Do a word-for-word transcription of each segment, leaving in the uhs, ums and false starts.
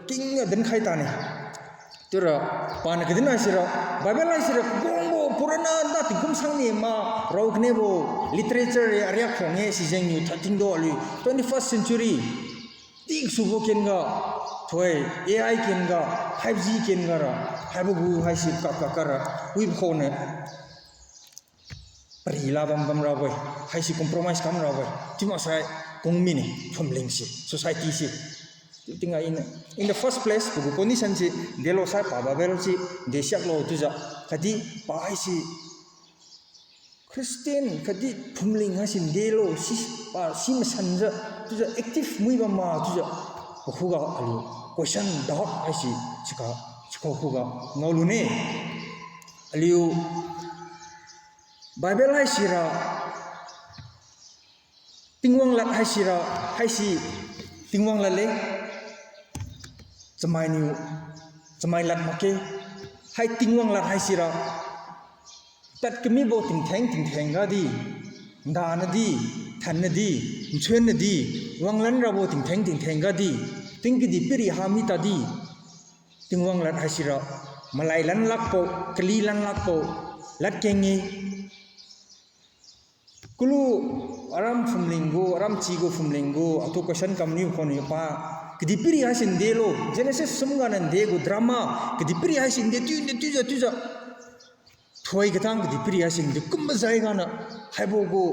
Kingga dinkhai tane. Chiura, paniu kadin haisira, Bible haisira, kagangbo, purana, nda tingkum sang ni ma, rao kanebo, literature ye, ariak khong ye, sijengniu, thatingdo aliu, twenty-first century. Disubo kenga, thoi, A I kenga, five G kenga ra, haibo gu haisi kakak kara, wibo khone. Pari la bam bam rabo-e, haisi compromise kam rabo-e. Chiu maksai kung mine, phumling se, society se. Chiu tingga in, in the first place, pagu condition se, delo sai pa Bible se, desiaklo chiujiu. Khatdi pa haise, Christian, khatdi phumling haise delo, si, pa si masanjiu, chiujiu active mui bam ma chiujiu. Pakhuga aliu, question, doubt haise, sika, sika khuga, ngaolune. Aliu, Bible haisira, Tingwang lad haisira, haise Tingwang lad le, chamainiu, chamai lad makge, hai Tingwang lad haisira, tad kamibo tingtheng tingtheng gadi, ndanadi, thannadi, nchunnadi, wanglan rabo tingtheng tingtheng gadi, ting kadihpiri hami tadi, Tingwang lad haisira, malai lan lakbo, kali lan lakbo, ladkeng-e. Kulu aram phumling gu, aram chi gu phumling gu, atu question kamniu khon niu pa, kadihpiri haise ndelo, Genesis sumga na nde gu drama, kadihpiri haise nde tiu, nde tiujiu, tiujiu. Thoi katang kadihpiri haise nde kum majai gana, haibo gu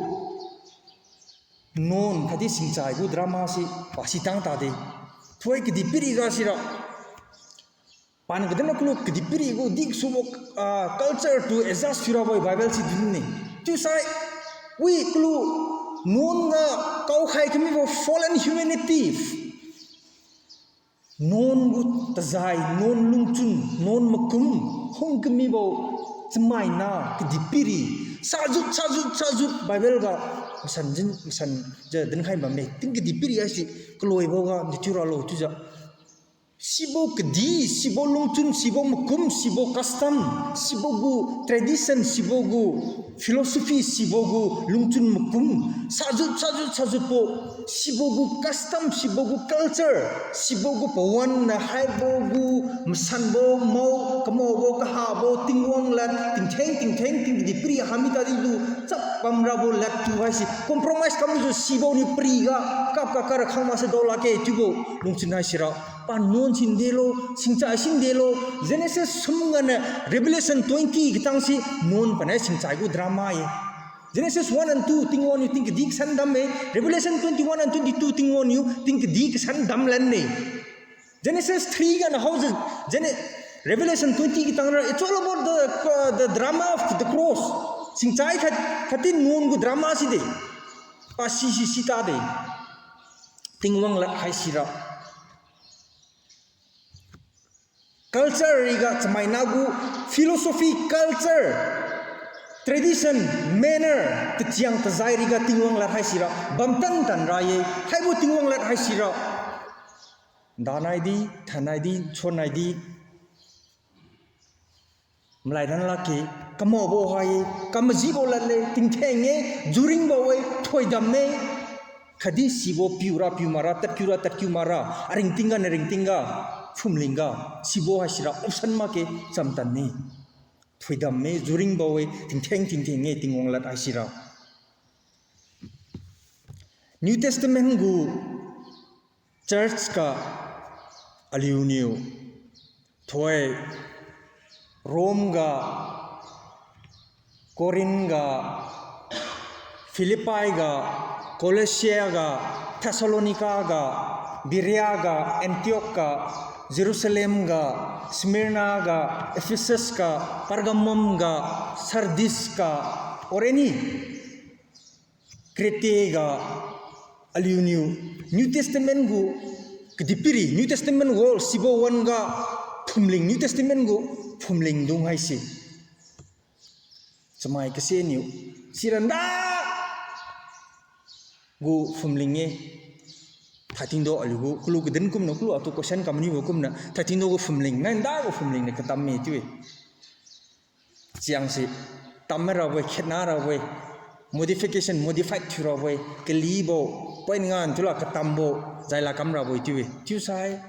nuan khatdi singchai gu drama se, pa sitang tade. Thoi kadihpiri ga sira. Pan kadina kulu kadihpiri gu disubo, ah, culture tu adjust thiurabo-e Bible si dinne. Chiusai, wi kulu nuan ga kaokhai kamibo fallen humanity. Nuan gu tajai, nuan lungchun, nuan makum, hung kamibo, chamaina, kadihpiri, sajut, sajut, sajut, Bible ga, masan jin, masan, ja, dinkhai bamme, ting kadihpiri haise, kaloibo ga, dithiu ralo, chiujiu. Sibo kadih, sibo lungchun, sibo makum, sibo custom, sibo gu tradition, sibo gu philosophy, sibo gu lungchun makum, sajut, sajut, sajutbo, sibo gu custom, sibo gu culture, sibo gu pawan na haibo gu masanbo, mao, kamaobo, kahabo, Tingwang lad, tingtheng, tingtheng, ting kadihpiri hami tadi lu, chap bamrabo lad tu haise, compromise kamjiu sibo niu pari ga, kap kakara khang makse dao lakge chiubo, lungchun haisira. Pa nuan si ndelo, singchai si ndelo, Genesis sumga na Revelation twenty katang si nuan panai singchai gu drama ye. Genesis one and two Tingwang niu ting kadih kasan dam-e, Revelation twenty-one and twenty-two Tingwang niu ting kadih kasan dam lan-e. Genesis three ga na haojiu, Gene-, Revelation twenty katang ra, it's all about the, uh, the drama of the cross. Singchai khat, khatdi nuan gu drama si de. Pa si si si tade. Tingwang lad haisira. Culture riga chamaina gu philosophy, culture, tradition, manner, tachiang tajai riga Tingwang lad haisira, bamtan tan ra ye, haibo Tingwang lad haisira. Ndanai di, thanai di, chonnai di. Malai lan lakge, kamaobo hai, kamajibo lad le, tingtheng-e, juringbo-e, thoidam-e. Khatdi sibo piura piu makra, tadkiura tadkiu makra, aringting ga naringting ga, phumling ga, sibo haisira option makge chamtan-e. Thoidam-e, juringbo-e, tingtheng tingtheng-e, Tingwang lad haisira. New Testament gu church ga aliuniu thoi Rome ga, Corinth ga, Philippi ga, Colossae ga, Thessalonica ga, Berea ga, Antioch ga, Jerusalem ga, Smyrna ga, Ephesus ga, Pergamum ga, Sardis ga, or any Crete ga aliuniu New Testament gu kadihpiri, New Testament world sibo wan-ga phumling, New Testament gu phumlingdung haise. Chamai kaseniu, siranda gu phumling-e. Thatingdo aliu gu, kalu kadin kumna, kalu atu question kamanibo kumna, thatingdo gu phumling, nai nda gu phumling ni katamme chiu-e. Chiangse, tamme rabo-e, khetna rabo-e, modification, modified thiu rabo-e, kalibo, point ngan thiula katambo, jaila kam rabo-e chiu-e. Chiusai,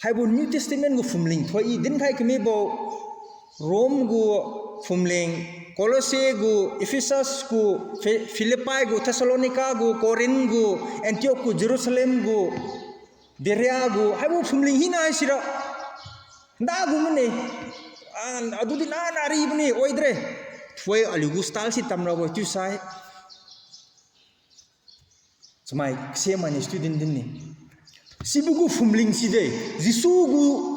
Haibo New Testament gu phumling thoi i dinkhai kamibo Rome gu phumling, Colossae gu, Ephesus gu, Phi-, Philippi gu, Thessalonica gu, Corinth gu, Antioch gu, Jerusalem gu, Berea gu, haibo phumling hina haisira. Nda gu mane. Ah, adudi nana ribone, oidre. Thoi aliu gu style si tamrabo chiusai. Chamai, kase mainiu student din ni. Sibo gu phumling side, Jesu gu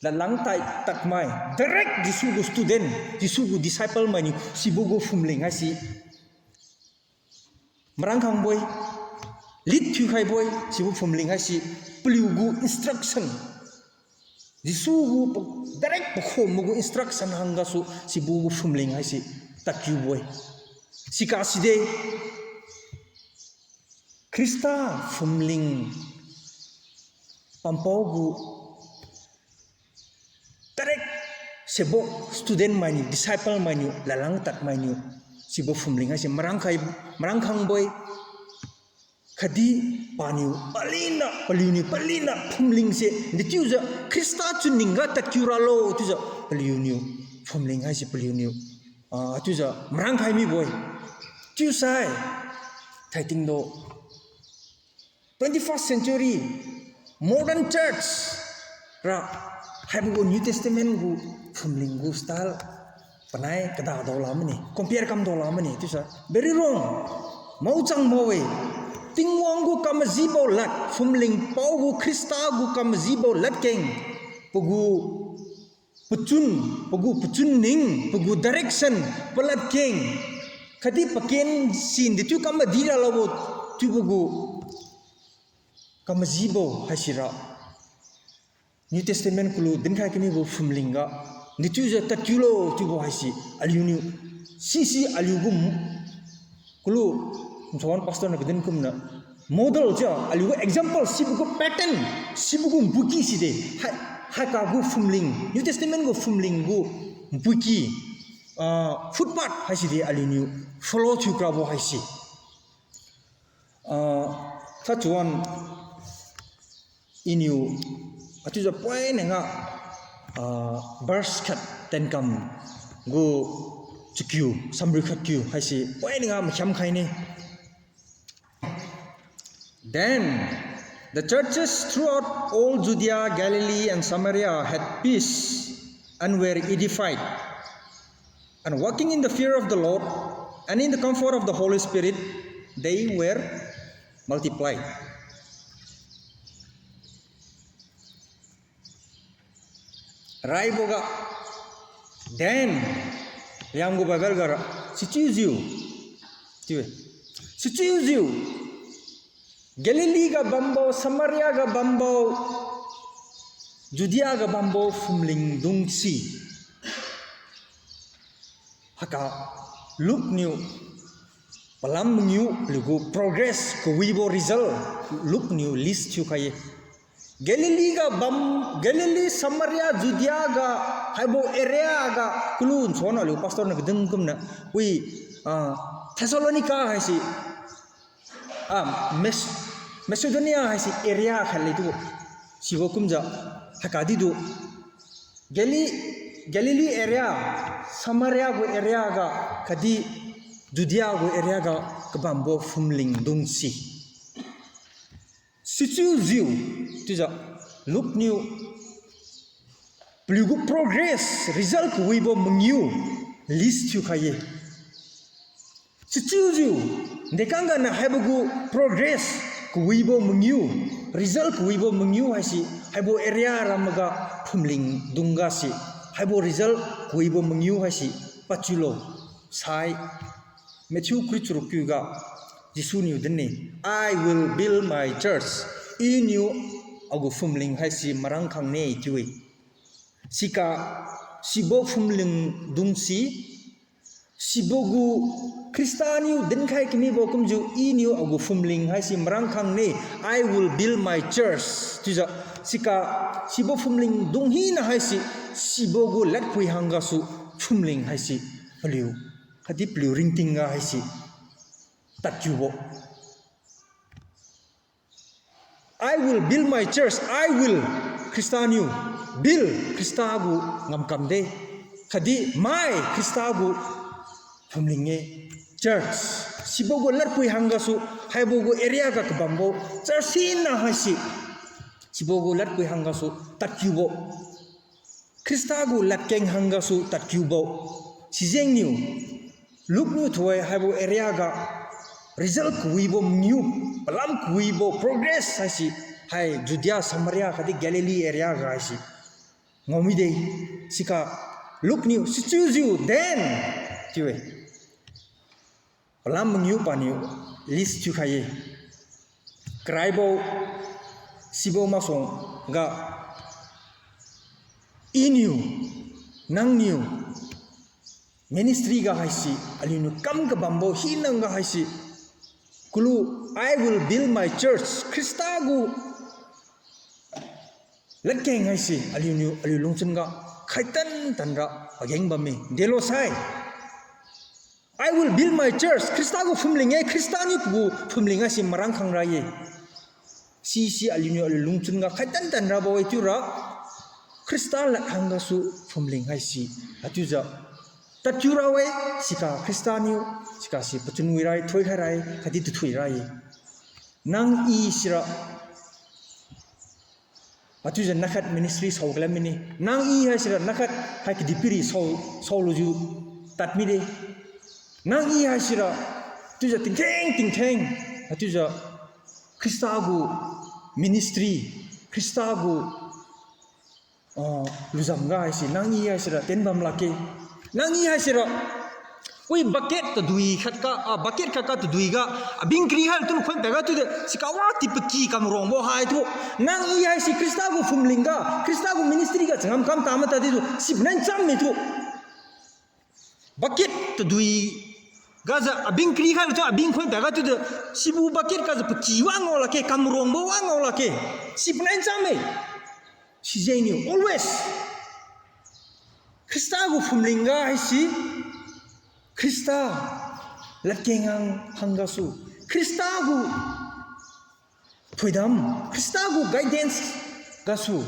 ladlang tai tadmai, direct Jesu gu student, Jesu gu disciple mainiu, sibo gu phumling haise. Marang khangbo-e, lead thiukhaibo-e, sibo phumling haise, paliu gu instruction. Jesu gu pa-, direct pakhombo gu instruction hanggasu, sibo gu phumling haise, tadkiubo-e. Sika side, Khrista phumling pampao gu direct sebo student mainiu, disciple mainiu, ladlang tadmainiu, sibo phumling haise marang khai, marang khangbo-e. Khatdi paniu palina, paliuniu palina phumlingse, dechiujiu Khrista chunning ga tadkiu ralo chiujiu paliuniu phumling haise paliuniu, ah, chiujiu marang khai mibo-e. Chiusai, thaitingdo, twenty-first century, modern church ra, haibo gu New Testament gu phumling gu style panai kada daola mane, compare kam daola mane chiusai very wrong. Maochang mao-e. Tingwang gu kamajibo lad, phumling pao gu Khrista gu kamajibo ladkeng, pagu pachun, pagu pachun ning, pagu direction, paladkeng, khatdi paken sin dechiu kam madi ralabo chiubo gu kamajibo haisira New Testament kulu dinkhai kamibo phumling ga, dechiujiu tadkiulo chiubo haise, aliuniu, sisi aliu gu m-, kulu, nsuan pastor niu kadin kumna, model chiu, aliu gu example, sibo gu pattern, sibo gu npuiki side, hai, haika gu phumling, New Testament gu phumling gu npuiki, ah, footpath haiside aliuniu follow thiu krabo haise. Ah, thachuan iniu, achiujiu poina nga, ah, verse khat tenkam gu chakiu, samri khat kiu haise poina nga makhiam khaine. Then the churches throughout all Judea, Galilee, and Samaria had peace and were edified, and walking in the fear of the Lord and in the comfort of the Holy Spirit, they were multiplied. Raiboga, then, Lianggu Bible gara, sichiujiu, chiu-e, sichiujiu, Galilee ga bambo, Samaria ga bambo, Judea ga bambo phumlingdung si haiga Luke niu palam mangiu aliugu progress kawibo result Luke niu list thiukhai-e. Galilee ga bam, Galilee, Samaria, Judea ga, haibo area ga, kalu nsuan aliu pastor niu kadin kumna, wi, ah, Thessalonica haise, ah, Mas-, Macedonia haise area khat ledu. Sibo kumjiu, haiga didu, Gali-, Galilee area, Samaria gu area ga, khatdi Judea gu area ga kabambo phumlingdung si sichiujiu, chiujiu, Luke niu paliugu progress, result kawibo mangiu list thiukhai-e. Sichiujiu, dekang ganiu haibo gu progress kawibo mangiu, result kawibo mangiu haise, haibo area ramga phumlingdung ga se, haibo result kawibo mangiu haise, pachiulo, sai, Matthew kariu charuk kiu ga, Jesu niu din-e, I will build my church. Iniu agu phumling haise marang khangne chiu-e. Siga, sibo phumlingdung si, sibo gu Khrista niu dinkhai kamibo kumjiu, Iniu agu phumling haise marang khangne, I will build my church. Chiujiu, siga, sibo phumlingdung hina haise, sibo gu ladpui hanggasu phumling haise, paliu, khatdi paliu ringting ga haise tadkiubo. I will, Khrista niu build, Khrista gu ngamkam de. Khatdi my, Khrista gu phumling-e, church. Sibo gu ladpui hanggasu, haibo gu area ga kabambo church hina haise, sibo gu ladpui hanggasu tadkiubo, Khrista gu ladkeng hanggasu tadkiubo. Sijengniu Luke niu thuoi haibo area ga result kawibo mangiu, palam kawibo progress haise, hai Judea, Samaria khatdi Galilee area ga haise ngao mide. Siga Luke niu sichiujiu then chiu-e. Palam mangiu paniu list thiukhai-e. Karaibo, sibo masuangga iniu, nangniu ministry ga haise, aliuniu kam kabambo hinangga haise, kulu, I will build my church, Khrista gu ladkeng haise aliuniu aliu lungchun ga khaitan tanra pageng bamme. Delosai, I will build my church, Khrista gu phumling-e, Khrista niu pagu phumling haise marang khang ra-e. Sise aliuniu aliu lungchun ga khaitan tanrabo-e chiura, Khrista lad hanggasu phumling haise, haichiujiu tadkiu ra-e. Siga Khrista niu, sigase pachun wi ra-e, thoikhai ra-e khatdi tathui ra-e. Nang i sira, haichiujiu nakhat ministry sao kalan mine. Nang i haisira nakhat hai kadihpiri sao, saolujiu tad mide. Nang i haisira, chiujiu tingtheng tingtheng, haichiujiu Khrista gu ministry, Khrista gu, ah, luzam ga haise nang i haisira tenbam lakge. Nang i haisira, ui, bucket tadui khat ka, ah, bucket khat ka tadui ga, abing kari hai tun khon taiga chiude, sikawa ti paky kamrongbo hai tu. Nang i haise Khrista gu phumling ga, Khrista gu ministry ga changam kam ta matadi tu, sibo nai chamme tu. Bucket tadui gajiu abing kari khai tu, abing khon taiga chiude, sibo bucket gajiu paky wa ngao lakge, kamrongbo wa ngao lakge. Sibo nai chamme. Sijengniu always Khrista gu phumling ga haise, Khrista ladkeng hang, hanggasu, Khrista gu thoidam, Khrista gu guidance gasu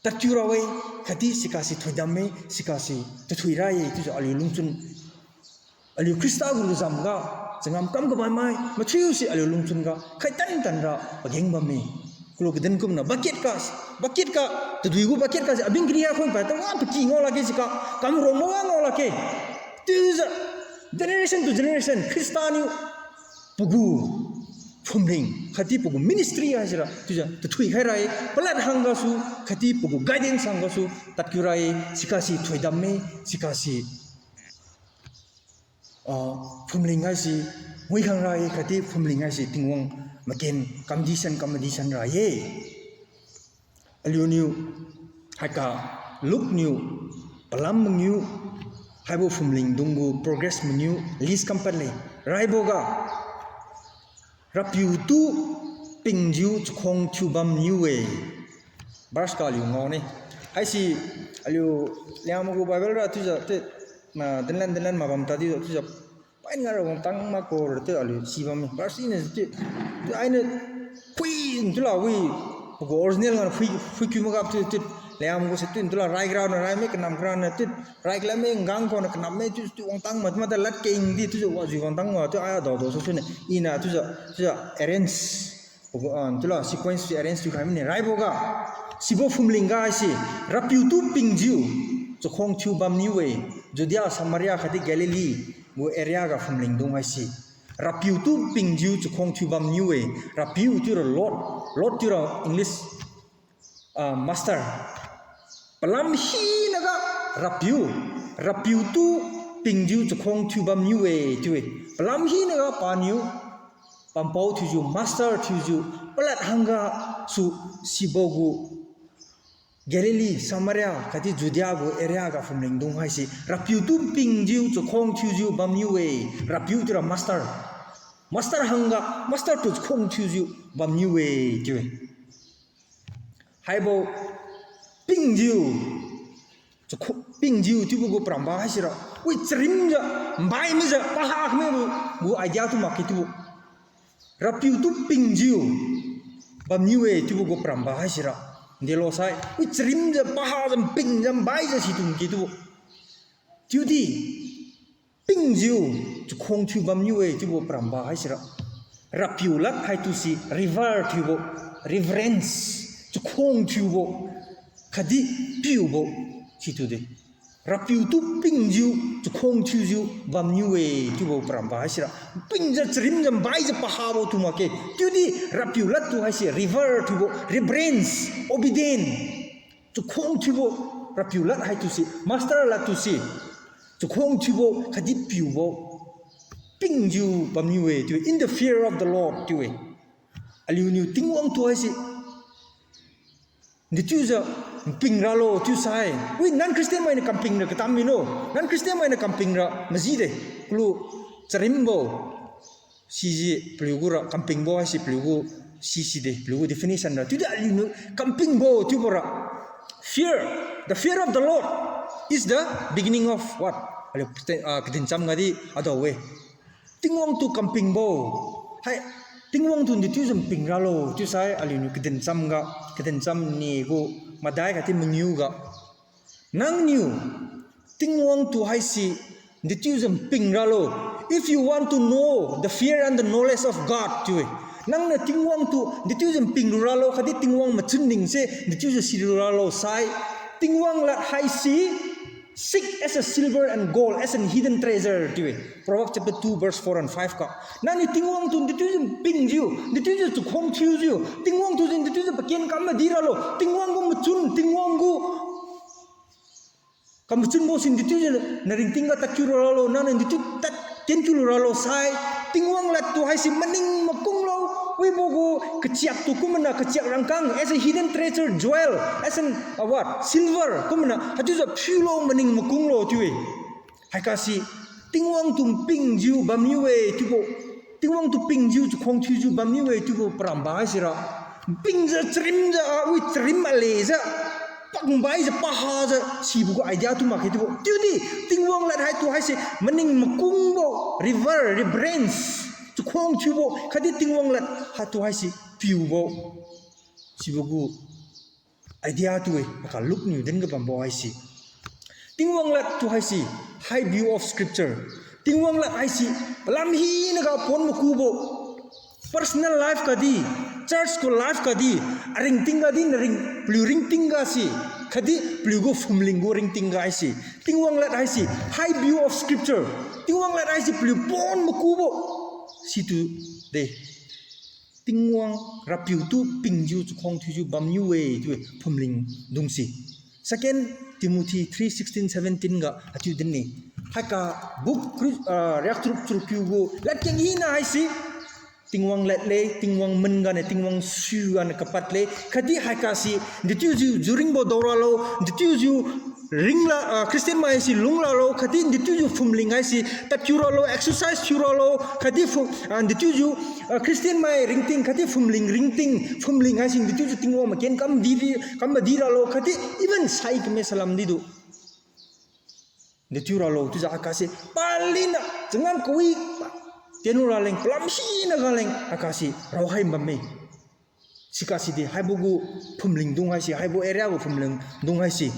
tadkiu ra-e, khatdi sigase thoidamme, sigase tathui ra-e chiujiu aliu lungchun, aliu Khrista gu luzam ga changam kam kabammai mathiuse aliu lungchun ga khaitan tanra pageng bamme. Kulu kadin kumna bucket ga, bucket ga, tadui gu bucket gase abing kari hai khon pai ta wa paky ngao lakge, siga kamrongbo wa ngao lakge. Chiujiu generation to generation Khrista niu pagu phumling khatdi pagu ministry haisira chiujiu tathui khai ra-e, palad hanggasu khatdi pagu guidance hanggasu tadkiu ra-e, sigase thoidamme, sigase, ah, phumling haise muikhang ra-e khatdi phumling haise Tingwang maken kamdisan kamadisan ra-e. Aliuniu haiga Luke niu palam mangiu, haibo phumlingdung gu progress mangiu list kam padle. Raiboga, Rapiu tu pingjiu chakhuang thiubam niu-e. Verse ga aliu ngao ne. Haise aliu Liangmai gu Bible ra chiujiu ti, na, dinlan dinlan mabam tadi chiujiu pain ngara wangtang makbo ra ti aliu sibamme. Verse iniu ti, ti ainiu phui ntula wi, pagu original ngan phui, phui kiu magap ti, ti Liangmai gu se ti ntula rai kara na raime, kanam kara na ti rai kala me, ngang kona kanam me, ti, ti wangtang ma, mada ladkeng di chiujiu wajiu wangtang ma ti ai adao dao sa sune. Iniu chiujiu, chiujiu arrange, pagu, ah, ntula sequence thiu arrange thiukhai mine. Raiboga, sibo phumling ga haise, Rapiu tu pingjiu chakhuang thiubam niu-e, Judea, Samaria khatdi Galilee gu area ga phumlingdung haise. Rapiu tu pingjiu chakhuang thiubam niu-e. Rapiu chiura Lord, Lord chiura English, ah, master. Palam hinaga Rapiu, Rapiu tu pingjiu chakhuang thiubam niu-e chiu-e. Palam hinaga paniu pampao thiujiu, master thiujiu, palad hanggasu sibo gu Galilee, Samaria khatdi Judea gu area ga phumlingdung haise Rapiu tu pingjiu chakhuang thiujiu bamniu-e. Rapiu chiura master. Master hangga, master tu chakhuang thiujiu bamniu-e chiu-e. Haibo pingjiu, chakhu-, pingjiu chiubo gu paramba haisira, wi charimjiu, mbai mijiu, paha khamibo gu idea tu makge chiubo. Rapiu tu pingjiu, bamniu-e chiubo gu paramba haisira. Ndelo sai, wi charimjiu, pahajiu, pingjiu, baijiu situ nki chiubo. Chiudi, pingjiu, chakhuang thiu bamniu-e chiubo paramba haisira. Rapiu lad haitu si revere thiubo, reverence, chakhuang thiubo, khatdi piubo, situ de. Rapiutu pingjiu, chakhuang thiujiu bamniu-e chiubo paramba haisira. Pingjiu charimjiu baijiu pahabo tu makge. Chiudi Rapiu ladtu haise revere thiubo, reverence, obedient. Chakhuang thiubo, Rapiu lad haitu si, master ladtu si. Chakhuang thiubo, khatdi piubo. Pingjiu bamniu-e chiu-e, in the fear of the Lord chiu-e. Aliuniu Tingwang tu haise dechiujiu nping ralo chiusai. Wi, non-Christian mainiu kamping ra katam mino. Non-Christian mainiu kamping ra majide. Kalu charimbo. Siji paliu gu ra kampingbo haise paliu gu siside, paliu gu definition ra. Chiudi aliuniu kampingbo chiubo ra. Fear, the fear of the Lord is the beginning of what? Aliu, ah, kadincham gadi adao-e. Tingwang tu kampingbo. Hai, Tingwang tu dechiujiu nping ralo chiusai aliuniu kadincham ga, kadincham ni gu madai khatdi mangiu ga. Nangniu Tingwang tu haise dechiujiu nping ralo. If you want to know the fear and the knowledge of God chiu-e. Nangniu Tingwang tu dechiujiu nping lu ralo khatdi Tingwang machun ningse dechiujiu silu ralo sai. Tingwang lad haise seek as a silver and gold, as an hidden treasure chiu-e. Proverbs chapter two verse four and five ga. Nangniu Tingwang tu dechiujiu npingjiu, dechiujiu chakhuang thiujiu, Tingwang tu jin dechiujiu paken kam madi ralo, Tingwang gu machun, Tingwang gu kamachunbo sin dechiujiu naringting ga tadkiu lu ralo, nangniu dechiu tad kenkiu lu ralo sai. Tingwang lad tu haise maning makunglo, wibo gu kachiak tu kumna kachiak rangkang, as a hidden treasure, jewel, as an, uh, what? Silver, kumna, haichiujiu phiulo maning makunglo chiu-e. Haikasi, Tingwang tu pingjiu bamniu-e chiubo, Tingwang tu pingjiu chakhuang thiujiu bamniu-e chiubo paramba haisira. Pingjiu charimjiu, ah, wi charim alejiu, pakbaijiu, pahajiu sibo gu idea tu makge chiubo. Chiudi, Tingwang lad haitu haise maning makungbo, revere, reverence, chakhuang thiubo, khatdi Tingwang lad haitu haise piubo. Sibo gu idea tu-e, haiga Luke niu din kabambo haise. Tingwang lad tu haise, high view of scripture. Tingwang lad haise, palam hinaga pon makubo. Personal life gadi, church gu life gadi, aringting gadi naring, paliu ringting ga se, khatdi paliu gu phumling gu ringting ga haise. Tingwang lad haise, high view of scripture. Tingwang lad haise paliu pon makubo. Situ de. Tingwang Rapiu tu pingjiu chakhuang thiujiu bamniu-e chiu-e phumling dungse. Second Timothy three sixteen seventeen ga achiu din-e. Haiga book kri-, ah, riakcharuk charuk kiu gu ladkeng hina haise. Tingwang lad le, Tingwang mun ganiu, Tingwang sui ganiu kapad le. Khatdi haigase, dechiujiu juringbo daoralo, dechiujiu ringla, ah, Christian mai haise lungralo, khatdi dechiujiu phumling haise tadkiu ralo, exercise thiuralo, khatdi phu-, ah, dechiujiu, ah, Christian mai ringting, khatdi phumling ringting, phumling haise dechiujiu Tingwang maken kam di di, kam madi ralo, khatdi even sai kame salam didu. Dechiu ralo, chiujiu haigase, palina, changam kawi, tienlu raleng, palam hina galeng, haigase, raokhai bamme. Sigase di, haibo gu phumling dung haise, haibo area gu phumling dung haise.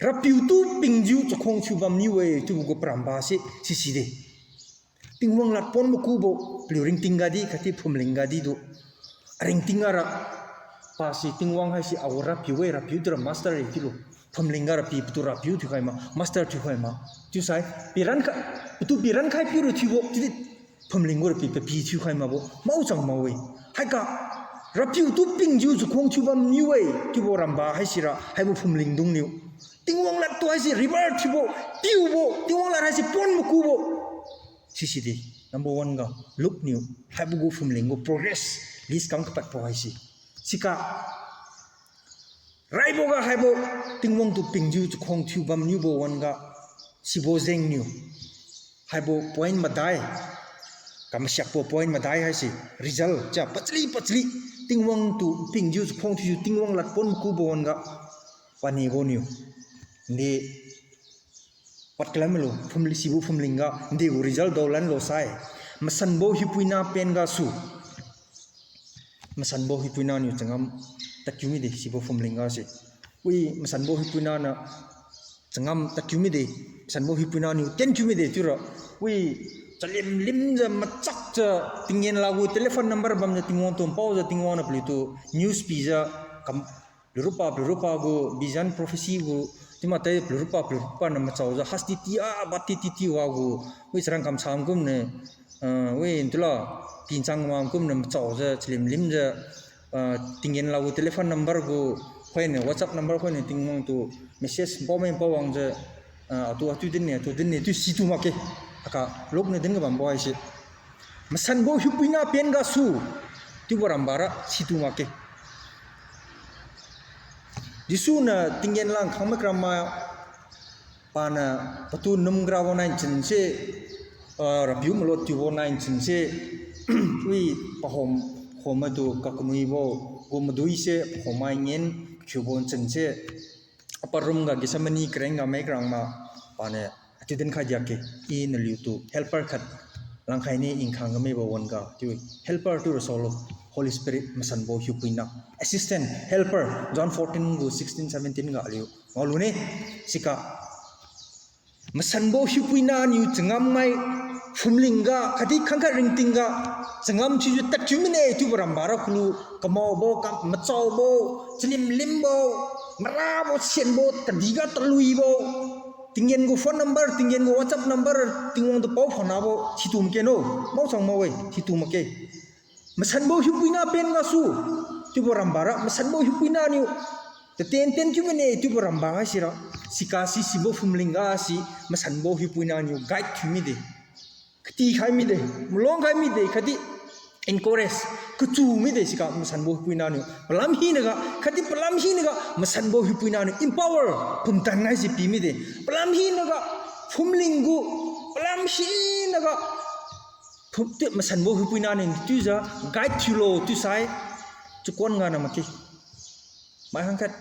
Rapiu tu pingjiu chakhuang thiu bamniu-e, chiubo gu paramba se, sisi de. Tingwang lad pon makubo, paliu ringting gadi, khatdi phumling gadi du. Aringting ara, pasi Tingwang haise, agu Rapiu-e, Rapiu tura master-e chiulu. Phumling ga Rapiu patu Rapiu thiukhai ma, master thiukhai ma. Chiusai, piran kha, patu piran khai piu ra thiubo, chiudi phumling gu Rapiu papi thiukhai makbo, maochang mao-e. Haiga, Rapiu tu pingjiu chakhuang thiu bamniu-e, chiubo ramba haisira, haibo phumling dungniu. Tingwang lad tu haise revere thiubo, piubo, Tingwang lad haise pon makubo. Sisi di, number one ga, Luke niu, haibo gu phumling gu progress, list kam kapadbo haise. Siga, raibo ga haibo, Tingwang tu pingjiu chakhuang thiu bamniubo wan-ga, sibo jengniu. Haibo point madai, kamasiakbo point madai haise, result, chia, pachali, pachali, Tingwang tu pingjiu chakhuang thiujiu Tingwang lad pon makubo wan-ga, paniboniu. Nde, pad kalan malu, phumli sibo phumling ga, nde gu result daolan lo sai. Masanbo hiupuina pen gasu. Masanbo hiupuina niu changam tadkiu mide sibo phumling gase. Wi, masanbo hiupuina niu changam tadkiu mide, masanbo hiupuina niu tenkiu mide chiura. Wi, chalim limjiu machakjiu tinggen lak gu telephone number bamjiu Tingwang tu paojiu Tingwang niu paliutu news pijiu kam, paliu rupa, paliu rupa gu vision prophecy gu, chiuma tai paliu rupa, paliu rupa niu machaojiu hastiti, ah, batiti ti wa gu, wi charang kamsam kumniu, ah, wi ntula, pinchang mam kumniu machaojiu, chalim limjiu, ah, tinggen lak gu telephone number gu, khoiniu WhatsApp number khoiniu Tingwang tu message pao mai pao wangjiu, ah, atu, atu dinne, atu dinne, tu situ makge. Haiga, Luke niu din kabambo haise. Masanbo hiupuina pen gasu, chiubo rambara situ makge. Jesu niu tinggen lang khang mai kramai, paniu patu num grabo nai nchinse, ah, Rapiu malot tiubo nai nchinse, wi pahom, khom atu kakamui bo, gu maduise pahom mai ngen, khiubo nchinse, upper room ga Gethsemane kareng ga mai karang ma, paniu atu dinkhai diakge, I naliutu helper khat langkhai ne nkhang kamibo wan-ga chiu-e. Helper chiura saolo, Holy Spirit, masanbo hiupuina. Assistant, helper, John fourteen gu sixteen, seventeen ga aliu ngaolu ne, siga masanbo hiupuina niu changam mai phumling ga, khatdi khangkhat ringting ga, changam thiujiu tadkiu mine chiubo rambara kulu, kamaobo, kam, machaobo, chalim limbo, marabo, sianbo, kadihga taluibo, tinggen gu phone number, tinggen gu WhatsApp number, Tingwang tu pao phonabo, situ makge no, maochang mao-e, situ makge. Masanbo hiupuina pen gasu, chiubo rambara, masanbo hiupuina niu, taten ten kiu mine, chiubo ramba haisira, siga si sibo phumling gase, masanbo hiupuina niu guide thiu mide. Katikhai mide, malongkhai mide, khatdi encourage, kachu mide siga masanbo hiupuina niu. Palam hinaga, khatdi palam hinaga, masanbo hiupuina niu empower, pumtan haise pi mide. Palam hinaga, phumling gu, palam hinaga, phum, ti masanbo hiupuina niu chiujiu guide thiulo chiusai, chakhuan ga na makge. Mai khangkhat,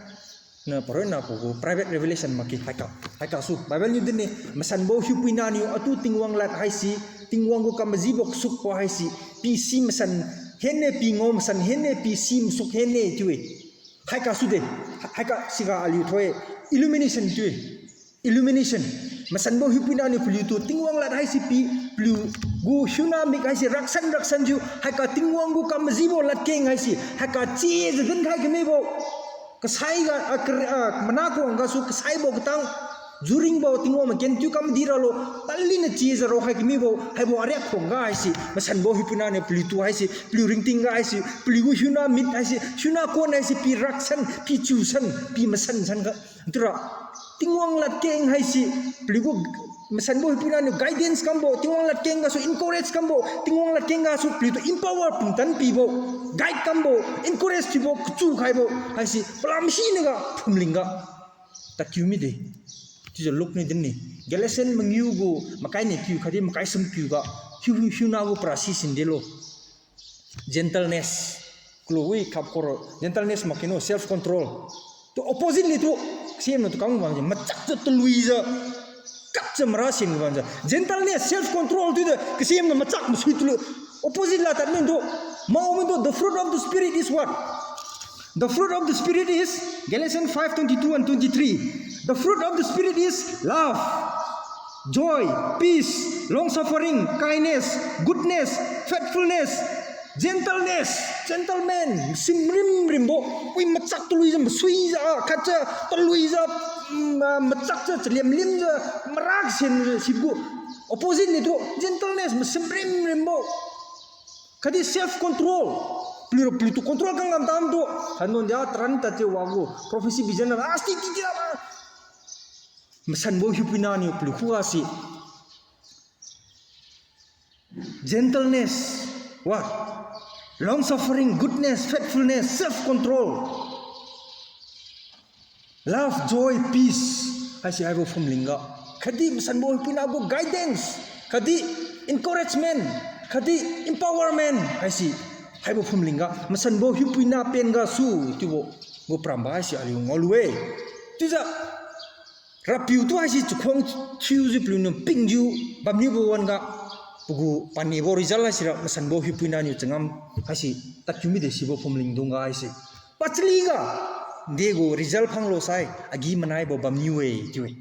na paronna pagu private revelation makge, haiga, haigasu Bible niu dinne, masanbo hiupuina niu atu Tingwang lad haise, Tingwang gu kamajibo kasukbo haise, pi si masan henne, pi ngao masan henne, pi si masuk henne chiu-e. Haigasu de, haiga siga aliu thoi, illumination chiu-e. Illumination. Masanbo hiupuina niu paliutu Tingwang lad haise pi, paliu gu hiuna mik haise raksan raksan jiu, haiga Tingwang gu kamajibo ladkeng haise, haiga chiujiu dinkhai kamibo. Kasaiga, ah, kar-, ah, mana kuang gasu kasaibo katang, juringbo Tingwang maken thiu kam di ralo, tadliniu chiujiu raokhai kamibo, haibo ariak khuang ga haise, masanbo hiupuina niu paliutu haise, paliu ringting ga haise, paliu gu hiuna mit haise, hiuna kuan haise, pi raksan, pi chusan, pi masan san ga. Chiura, Tingwang ladkeng haise, paliu gu masanbo hiupuina niu guidance kambo, Tingwang ladkeng gasu encourage kambo, Tingwang ladkeng gasu paliutu empower pumtan pibo, guide kambo, encourage thiubo, kachu khaibo haise, palam hinaga phumling ga tadkiu mide. Chiujiu Luke niu dinne, Galatian mangiu gu makai niu kiu khatdi makai sum kiu ga, hiu, hiuna gu parasi sindelo. Gentleness. Kulu wi khap koro. Gentleness makge no, self control. Tu opposite nitu, kasem nitu kam bamjiu, machakjiu taluijiu, kapjiu mara sin bamjiu. Gentleness, self control chiudi kasem niu machak masui tulu. Opposite la tad mitu. Mao mitu, the fruit of the Spirit is what? The fruit of the Spirit is Galatians five twenty-two and twenty-three. The fruit of the Spirit is love, joy, peace, long suffering, kindness, goodness, faithfulness, gentleness, gentleman, simrim rimbo, wi machak taluijiu, masuijiu, ah, khatjiu, taluijiu, mm, ah, machakjiu, chaliam limjiu, marak sin sibo gu. Opposite nitu, gentleness, masimrim rimbo. Khatdi self control. Paliura paliutu control kam ngam tamtu. Khanun dia taran tadjiu wa gu. Prophecy vision na, ah, sti ti ti la. Masanbo hiupuina niu paliu khuga si. Gentleness, what? Long suffering, goodness, faithfulness, self control. Love, joy, peace. Haise haibo phumling ga. Khatdi masanbo hiupuina gu guidance. Khatdi encouragement. Khatdi empowerment. Haise haibo phumling ga. Masanbo hiupuina pen gasu. Chiubo gu paramba haise aliu ngaolu-e. Chiujiu Rapiu tu haise chakhuang thiujiu paliuniu pingjiu bamniubo wan-ga. Pagu panibo result haisira masanbo hiupuina niu changam haise tadkiu mide sibo phumlingdung ga haise. Pachaliga, degu result phanglo sai, agi-manaibo bamniu-e chiu-e.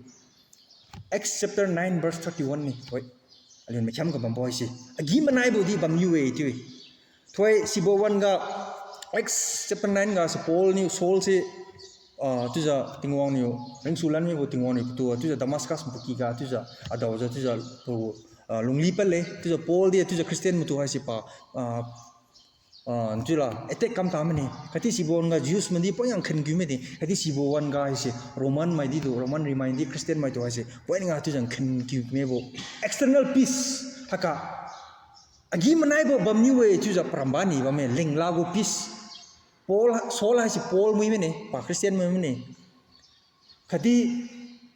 Acts chapter nine verse thirty-one ni, hoi. Aliu makhiam ga bambo haise. Agi-manaibo di bamniu-e chiu-e. Thoi sibo wan-ga, Acts chapter nine ga se Paul niu Saul se, ah, chiujiu Tingwang niu, ringsulan mibo Tingwang niu patu, chiujiu Damascus mapuky ga, chiujiu adaojiu, chiujiu tu, ah, lungli padle, chiujiu Paul di, chiujiu Christian matu haise pa, ah, ah, chiula, attack kam ta mane. Khatdi sibo wan-ga Jews maidi poinga nkhen kiu mide. Khatdi sibo wan-ga haise Roman maidi tu, Roman rimaidi Christian maitu haise poinga chiujiu nkhen kiu mibo. External peace, haiga. Agi-manaibo bamniu-e chiujiu paramba ni bamme, lengla gu peace. Paul, Saul haise Paul mui mane, pa Christian mui mane. Khatdi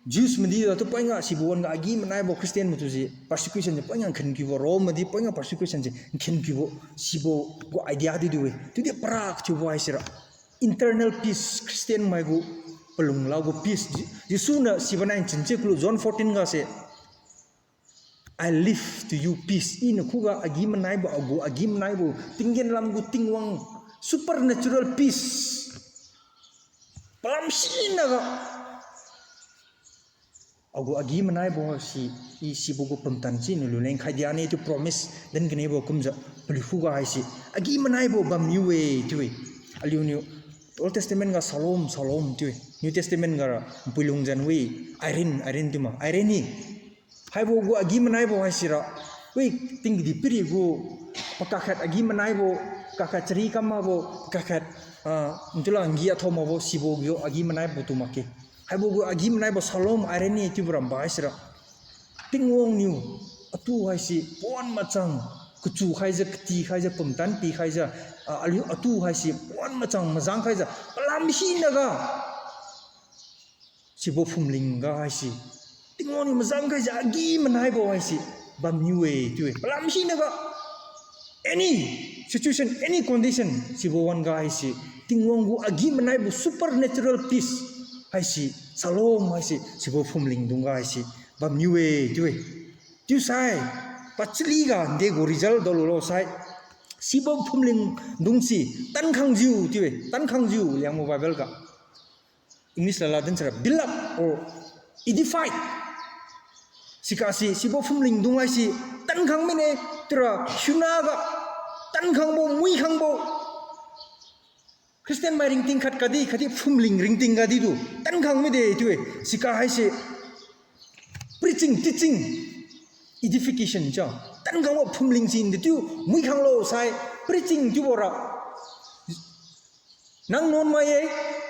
Jews maidi tu poinga sibo wan-ga agi-manaibo Christian matu se persecution se poinga nkhen kiubo, Rome maidi poinga persecution se nkhen kiubo, sibo gu idea di du-e. Chiudi para kathiubo haisira internal peace, Christian mai gu palungla gu peace. Je-, Jesu niu sibo nai nchin che kulu John fourteen ga se, I leave to you peace. I nakhuga agi-manaibo, agu agi-manaibo, tinggen lam gu Tingwang, supernatural peace. Palam sinaga, agu agi-manaibo si, i sibo gu pumtan si naliu leng khai diane chiu promise din kanebo kumjiu paliu khuga haise agi-manaibo bamniu-e chiu-e. Aliuniu Old Testament ga shalom, shalom chiu-e. New Testament ga ra npui lungjiu wi, Irene, Irene chiu ma, Irene ni. Haibo gu agi-manaibo haisira, wi, ting kadihpiri gu, pakakhat agi-manaibo, pakakhat chari kam makbo, pakakhat, ah, nchiula ngi athao makbo, sibo gu agi-manaibo tu makge. Haibo gu agi-manaibo shalom, Irene chiubo ramba haisira, Tingwang niu atu haise pawan machang, kachu khaijiu, kati khaijiu, pumtan pi khaijiu, ah, aliu atu haise pawan machang majang khaijiu, palam sinaga sibo phumling ga haise, Tingwang niu majang khaijiu agi-manaibo haise bamniu-e chiu-e. Palam sinaga, any situation, any condition, sibo wan-ga haise, Tingwang gu agi-manaibo supernatural peace haise, shalom haise, sibo phumlingdung ga haise bamniu-e chiu-e. Chiusai, pachaliga degu result daolulo sai, sibo phumlingdung si tankhangjiu chiu-e, tankhangjiu Liangmai Bible ga. English lala din sira build up or edified. Siga si, sibo phumlingdung haise tankhang mine, chiura hiuna ga tankhangbo, muikhangbo. Christian mai ringting khat gadi, khatdi phumling ringting gadi tu tankhang mide chiu-e. Siga haise preaching, teaching, edification chiu. Tankhangbo phumling si dechiu muikhanglo sai, preaching chiubora. Nang nuanmai-e,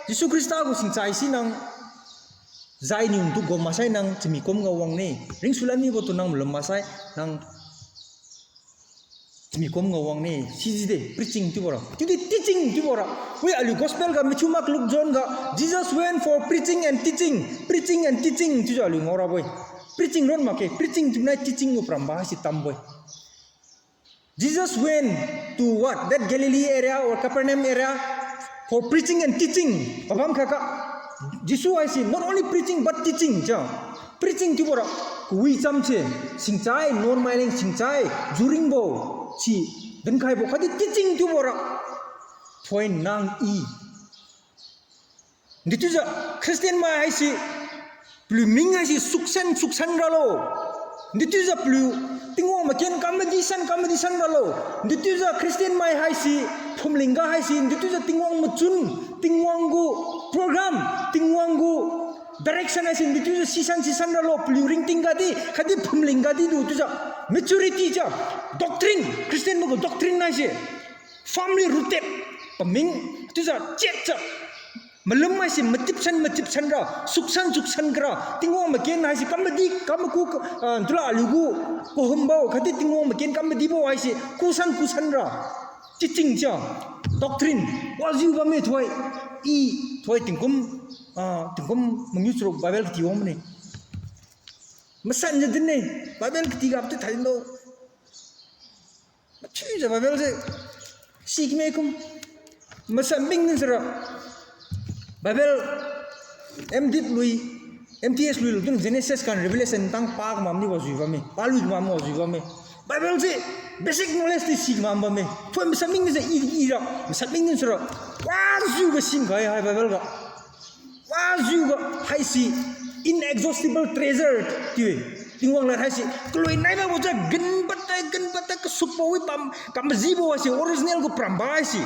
Jesu Khrista gu singchai si nang jai niu tu gom maksai nang chami kum ga wangne. Ringsulan mibo tu nang malum maksai nang chami kum ga wangne. Sijide preaching chiubora. Chiudi teaching chiubora. Wi aliu gospel ga Matthew, Mark, Luke, John ga, Jesus went for preaching and teaching. Preaching and teaching chiujiu aliu ngaorabo-e. Preaching ron makge, preaching chiu nai teaching gu paramba haise tambo-e. Jesus went to what? That Galilee area or Capernaum area for preaching and teaching. Pabam khatga, Jesu haise not only preaching but teaching chiu. Preaching chiubora, kawi cham se, singchai, nuanmai leng singchai, juringbo, si, dinkhaibo khatdi teaching chiubora. Point nang i Dechiujiu Christian mai haise, paliu ming haise suksan suksan ralo. Dechiujiu paliu Tingwang maken kam madisan kam madisan ralo. Dechiujiu Christian mai haise, phumling ga haise, dechiujiu Tingwang machun, Tingwang gu program, Tingwang gu direction haise, dechiujiu sisan sisan ralo, paliu ringting gadi, khatdi phumling gadi tu chiujiu maturity chiu, doctrine, Christian mai gu doctrine haise firmly rooted, paming, chiujiu chiatjiu, malum haise matipsan matipsan ra, suksan suksan kara, Tingwang maken haise kam madi kam maku, ah, tula aliu gu kahumbo khatdi Tingwang maken kam madibo haise kusan kusan ra, teaching chiu, doctrine, wajiu bamme thoi, i, thoi tingkum, ah, tingkum mangiu charuk Bible kati wang mane. Masanjiu dinne, Bible kati gapti thailo. Mathiujiu Bible se, sikime kum. Masan ming din sira, Bible M.Div lui, M.Th lui lu dun Genesis gan Revelation tang pa kamam di wajui bamme, palui kamam wajui bamme. Bible se basic knowledge di si ma bamme. Phoi masanming di se i, i ra, masanming di sura. Wajiu ga sim khai hai Bible ga. Wajiu ga haise inexhaustible treasure chiu-e. Tingwang lad haise kalui nai mabo ja ginpad ta, ginpad ta kasukbo wi pam, kam majibo haise original gu paramba haise.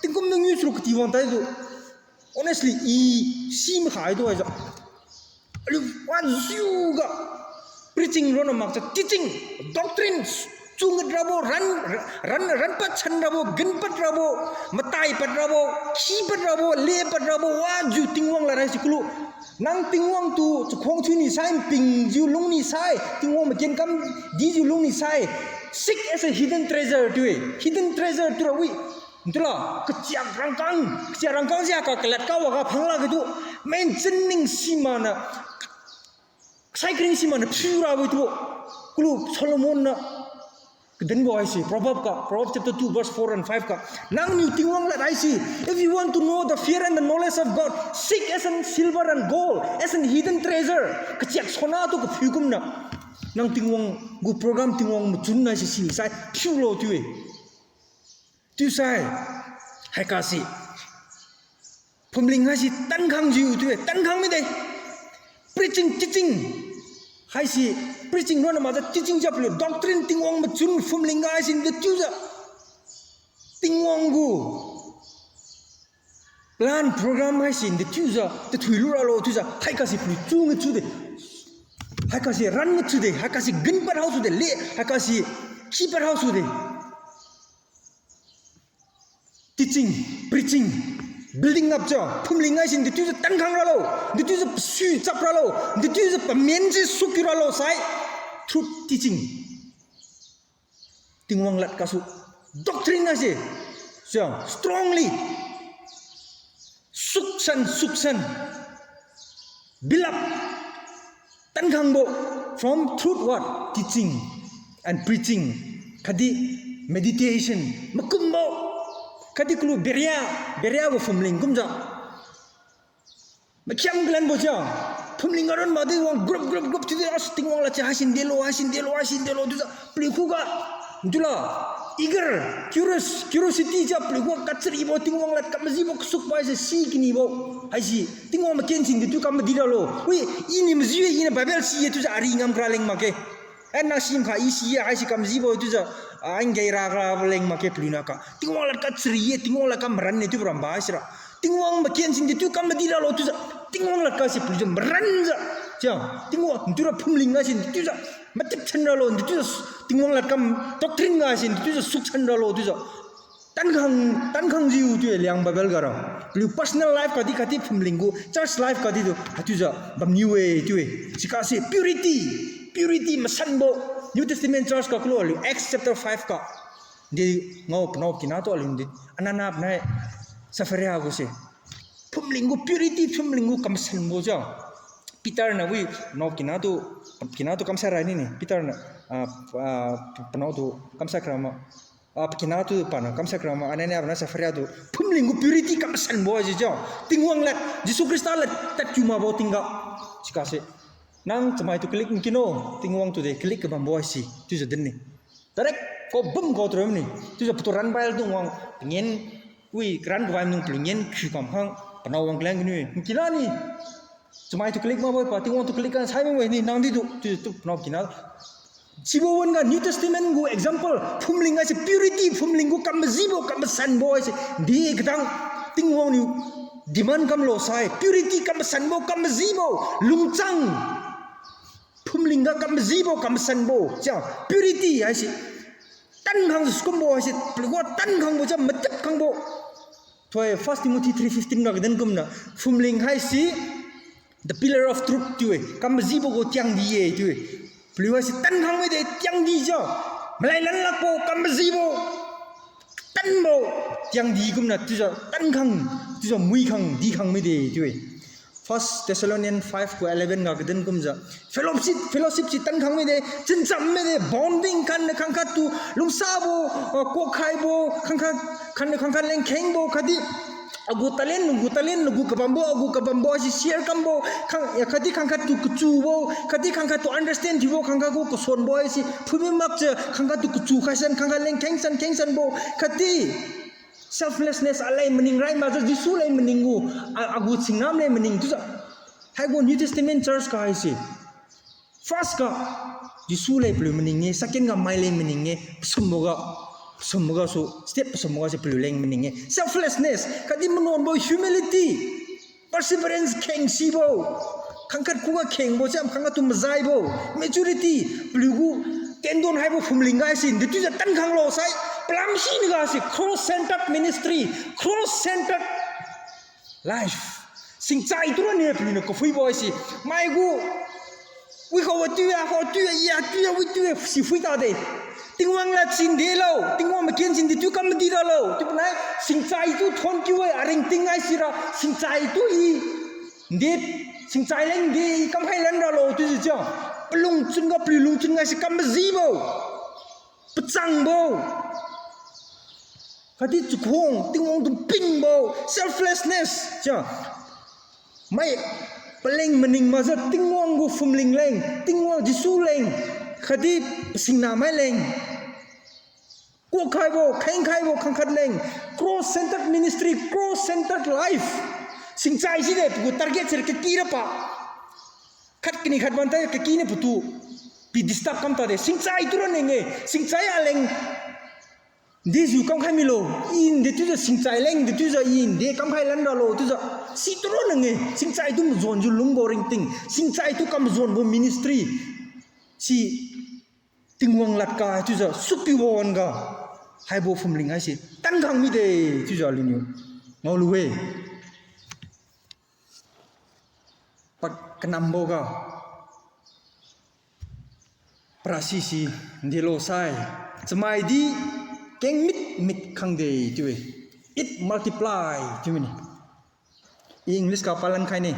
Tingkum nang yu suru kati wang tai tu. Honestly, i si makhai tu haise. Aliu wajiu ga preaching ronna makjiu teaching, doctrines, chungat rabo, ran, ran, ranpad san rabo, ginpad rabo, matai pad rabo, khipad rabo, lepad rabo, wajiu Tingwang lad haise kulu. Nang Tingwang tu chakhuang thiuni sai, pingjiu lungni sai, Tingwang maken kam dijiu lungni sai. Seek as a hidden treasure chiu-e. Hidden treasure chiura wi. Ntu la, kachiak rangkang, kachiak rangkang sia ka kalad kawa ga phangla katu. Main chinning simaniu, sai kring simaniu phiu rabo tu. Kulu Solomon niu kadinbo haise, Proverb ga, Proverbs chapter two, verse four and five ga. Nangniu Tingwang lad haise, if you want to know the fear and the knowledge of God, seek as in silver and gold, as in hidden treasure. Kachiak sona tu kaphiu kumniu. Nang Tingwang gu program Tingwang machun haise si sai phiulo chiu-e. Chiusai, haikasi phumling haise tankhangjiu chiu-e, tankhang mide. Preaching, teaching haise, preaching ronna makjiu teaching japlu, doctrine Tingwang machun phumling ga haise de chiujiu. Tingwang gu plan program haise de chiujiu, tathui lu ralo chiujiu, haikasi plu chunga chiu de. Haikasi ran chiu de, haikasi ginpad hao chiu de, le, haikasi khipad hao chiu de. Teaching, preaching, building up jiu, phumling haise de chiujiu tankhang ralo, de chiujiu pasui chap ralo, de chiujiu pamen se sukki ralo sai, truth teaching. Tingwang lad gasu, doctrine haise, siang, strongly, suksan, suksan, build up, tankhangbo, from truth what? Teaching and preaching, khatdi meditation, makumbo, khatdi kalu Berea, Berea gu phumling kumjiu. Makhiam kalanbo jiu. Phumling aron makdi wang group, group, group chiudi as Tingwang lad se haisi delo, haisi delo, haisi delo chiujiu. Paliu khuga. Chiula. Eager, curious, curiosity jiu paliu khuga kacharibo Tingwang lad kam majibo kasukbo haise si kinibo. Haise Tingwang maken sin de chiu kam madi ralo. Wi, iniu maji-e, iniu Bible si-e chiujiu ari ngam kra leng makge. Ana sim kha i si-e, haise kam majibo chiujiu, a, ngge ra kra leng makge paliu na ka. Tingwang lad kachari-e, Tingwang lad kam maran-e chiu paramba sira. Tingwang maken sin de chiu kam madi ralo chiujiu. Tingwang lad ga si paliu jiu maranjiu. Chiu, Tingwang, chiura phumling ga sin de chiujiu. Matip than ralo, de chiujiu. Tingwang lad kam doctrine ga sin de chiujiu suksan ralo chiujiu. Tankhang, tankhangjiu chiu-e Liang Bible ga ra. Paliu personal life gadi khatdi phumling gu, church life gadi tu, haichiujiu bamniu-e chiu-e. Sigase purity, purity masanbo. New Testament church ga kalu aliu Acts chapter five ga. Di ngao panao kina tu aliu di, Anania panai Sapphira gu se. Phumling gu purity, phumling gu kamasanbo jiu. Peter niu wi, panao kina tu, kina tu kamsai rai nine. Peter niu, ah, ah, panao tu kamsai kra ma. Ah, pakina tu paniu kamsai kra ma, Anania panai Sapphira tu. Phumling gu purity kamasanbo jiu jiu. Tingwang lad, Jesu Khrista lad tadkiu makbo tingga. Sigase. Nang chamai tu kalik nkino, Tingwang tu de kalik kabambo haise, chiujiu din-e. Direct kabum kau tram ni, chiujiu patu ran bai dung wang, pangen, wi, ran kabai dung paliu ngen, khiu kam khang, panao wang kaleng kaniu, nkina ni, chamai tu kalik makbo pa, Tingwang tu kalik kan sai mi we ni, nang di tu, chiujiu tu panao kina. Sibo wan ga New Testament gu example, phumling haise purity, phumling gu kam majibo, kam masanbo haise, di katang, Tingwang niu demand kamlo sai, purity kam masanbo, kam majibo, lungchang. Phumling ga kam majibo, kam masanbo, chiu, purity haise. Tankhang sukumbo haise, paliu khuga tankhangbo, chiu, matip khangbo. Thoi First Timothy three fifteen ga kadin kumniu, phumling haise, the pillar of truth chiu-e, kam majibo gu tiangdi-e chiu-e. Paliu haise tankhang mide tiangdi jiu. Malai lan lakbo kam majibo. Tanbo tiangdi kumniu chiujiu tankhang, chiujiu muikhang dikhang mide chiu-e. First Thessalonians five gu eleven ga kadin kumjiu. Fellowship, fellowship si tankhang mide, chincham mide, bonding khanniu khangkhat tu, lungsabo, ah, kuak khaibo, khangkhat, khanniu khangkhat leng khengbo, khatdi, Agu talent, nagu talent, nagu kabambo, agu kabambo haise share kambo, khang, ya, khatdi khangkhat tu kachubo, khatdi khangkhat tu understand thiubo, khangkhat gu kasonbo haise phuimi makjiu, khangkhat tu kachu khaisan, khangkhat leng khengsan, khengsanbo, khatdi selflessness aleng maning rai makjiu, Jesu leng maning gu, a, agu singnam leng maning chiujiu. Haigu New Testament church ga haise. First ga, Jesu leng paliu maning-e, second ga mai leng maning-e, pasumboga, pasumboga su, step pasumboga se paliu leng maning-e. Selflessness, khatdi manuanbo humility, perseverance khengsibo, khangkhat khuga khengbo, chiam khangkhat tu majaibo, maturity, paliugu tendon haibo phumling gaise, dechiujiu tankhanglo sai, palam siniu gase cross-centered ministry, cross-centered life. Singchai tu rani paliuniu kaphuibo haise. Maigu. Wi khao wi tiu-e, khao tiu-e, ya tiu-e, wi tiu-e, si phui tade. Tingwang lad sin delo, Tingwang maken sin detu kam madi ralo. Chiu panai, singchai tu thon kiu-e, aringting haisira, singchai tu i. Nde, singchai leng nde, i kamkhai lan ralo, chiujiu chiu. Palungchun ga, paliu lungchun gaise kam majibo. Pachangbo. Khatdi chakhuang, Tingwang tu pingbo, selflessness, chiu. Mai paleng maning makjiu Tingwang gu phumling leng, Tingwang Jesu leng, khatdi pasingnamai leng. Kuak khaibo, kheng khaibo, khangkhat leng, cross-centered ministry, cross-centered life. Singchai side pagu target sira kaki ra pa. Khat kani khat bam tai kaki niu patu. Pi disturb kam tade, singchai tu ra ning-e, singchai aleng. Dejiu kamkhai milo, i nde chiujiu singchai leng, dechiujiu i nde kamkhai lan ralo, chiujiu. Si tu ra ning-e, singchai tu majuanjiu lungbo ringting, singchai tu kam majuanbo ministry. Si Tingwang ladka chiujiu supibo wan-ga. Haibo phumling haise tankhang mide chiujiu aliuniu ngaolu-e. Pa kanamboga. Parasi si ndelo sai. Chamaidi kengmit mit khangde chiu-e. It multiply chiu mine. I English ga palan khai ne.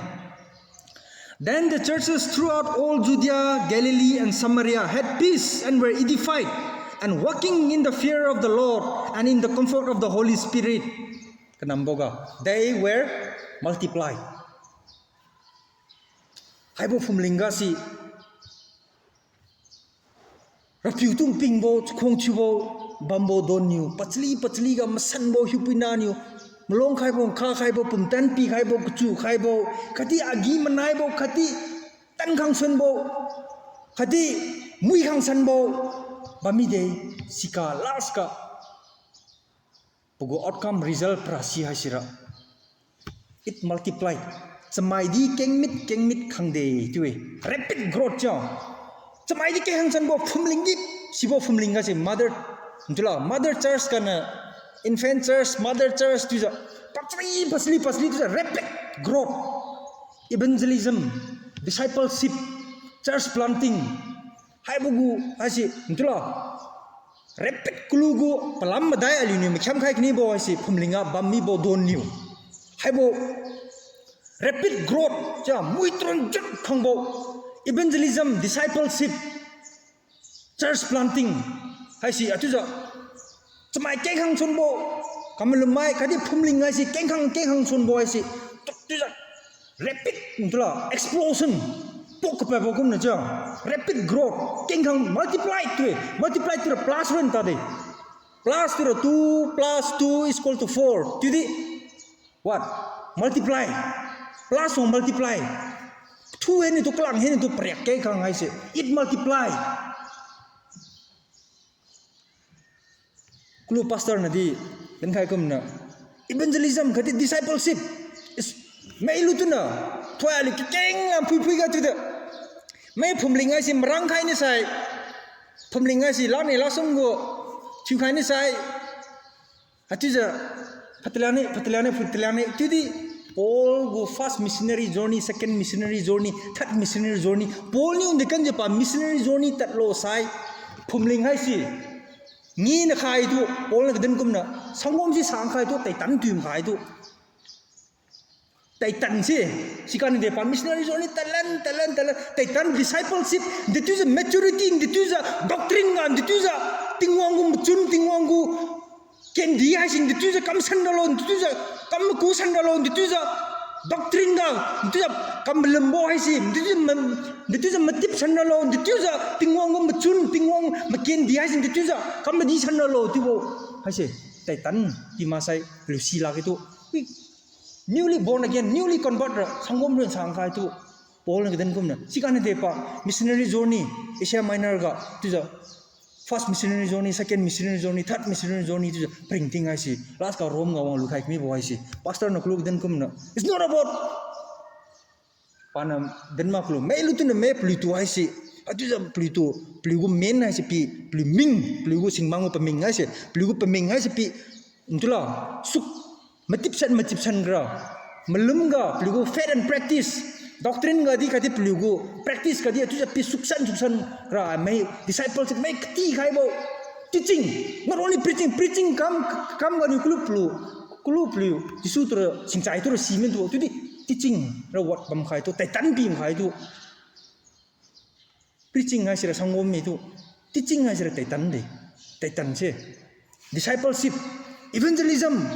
Then the churches throughout all Judea, Galilee, and Samaria had peace and were edified, and walking in the fear of the Lord and in the comfort of the Holy Spirit. Kanamboga, they were multiplied. Haibo phumling ga si RAPIU tu pingbo, chakhuang thiubo, bambo donniu, pachali pachali ga masanbo hiupuina niu, malong khaibo, nkha khaibo, pumtan pikhaibo, kachu khaibo, khatdi agi manaibo, khatdi tankhang sunbo, khatdi mui khang sanbo, bammide, siga last ga pagu outcome result parasi haisira. It multiplied. Chamaidi kengmit, kengmit khangde chiu-e. Rapid growth chiu. Chamaidi kengkhang sanbo phumling di, sibo phumling ga si mother, nchula, mother church ganiu, infant church, mother church chiujiu. Pachali, pachali, pachali chiujiu rapid growth. Evangelism, discipleship, church planting. Haibo gu, haise, nchula. Rapid kalu gu, palam madai aliuniu, makhiam khai kanibo haise, phumling ga bam mibo donniu. Haibo, rapid growth, chiu, mui tron jut khangbo, evangelism, discipleship, church planting, haise, achiujiu, chamai kengkhang sunbo, kamalumai, khatdi phumling haise, kengkhang, kengkhang sunbo haise, chiujiu, rapid, nchula, explosion, pok kapabo kumniu chiu, rapid growth, kengkhang multiply chiu-e, multiply chiura plus wan tade. Plus chiura two plus two is equal to four. Chiudi, what? Multiply. Plus wang multiply. Thu hiniu tu kalang hiniu tu pariak kengkhang haise. It multiply. Kalu pastor nadi, dinkhai kumniu. Evangelism khatdi discipleship. Is, mailu tuna, thoi aliu kakeng lam phuiphui ga chiudi. Mai phumling haise marang khai nisai. Phumling haise lani lasung gu, thiukhai nisai. Achiujiu, phataliang ni, phataliang ni, phataliang ni. Chiudi, Paul gu first missionary journey, second missionary journey, third missionary journey. Paul niu ndekan jiu pa missionary journey tadlo sai. Phumling haise. Ngina khaitu, Paul niu kadin kumniu. Sangom si sang khaitu, taitan tui khaitu. Taitan se, sikan de pa missionary journey tadlan, tadlan, tadlan, taitan discipleship, dechiujiu maturity, dechiujiu doctrine ga, dechiujiu Tingwang gu machun, Tingwang gu Kendi haise, dechiujiu kam san ralo, dechiujiu kam maku san ralo, dechiujiu doctrine ga, dechiujiu kam malumbo haise, dechiujiu ma-, dechiujiu matip san ralo, dechiujiu Tingwang gu machun, Tingwang makendi haise, dechiujiu kam madi san ralo, chiubo haise. Taitan, pi maksai, paliu si lakge tu. Ui, newly born again, newly convert ra, sanggom ren sang khai tu. Paul niu kaden kumniu. Siga niu de pa, missionary journey, Asia Minor ga, chiujiu first missionary journey, second missionary journey, third missionary journey, chiujiu pringting haise. Last ga Rome ga wang lukhai kamibo haise. Pastor niu kalu kaden kumniu. It's not about Paniu dinma kalu, mailu tuniu mai paliutu haise. Haichiujiu paliutu, paliugu main haise pi, paliu ming, paliugu singmang gu paming haise, paliugu paming haise pi, ntula, suk, matipsan, matipsan kara, malum ga, paliugu faith and practice, doctrine ga di khatdi paliugu, practice ga di, haichiujiu pi suksan, suksan kara, mai, discipleship, mai kati khaibo, teaching, not only preaching, preaching kam, kam ganiu kalu paliu, kalu paliu, Jesu tura, singchai tura, simin tu, chiudi, teaching, ra word bam khai tu, taitan pi khai tu. Preaching haisira sanggom mitu. Teaching haisira taitan de. Taitan se. Discipleship, evangelism,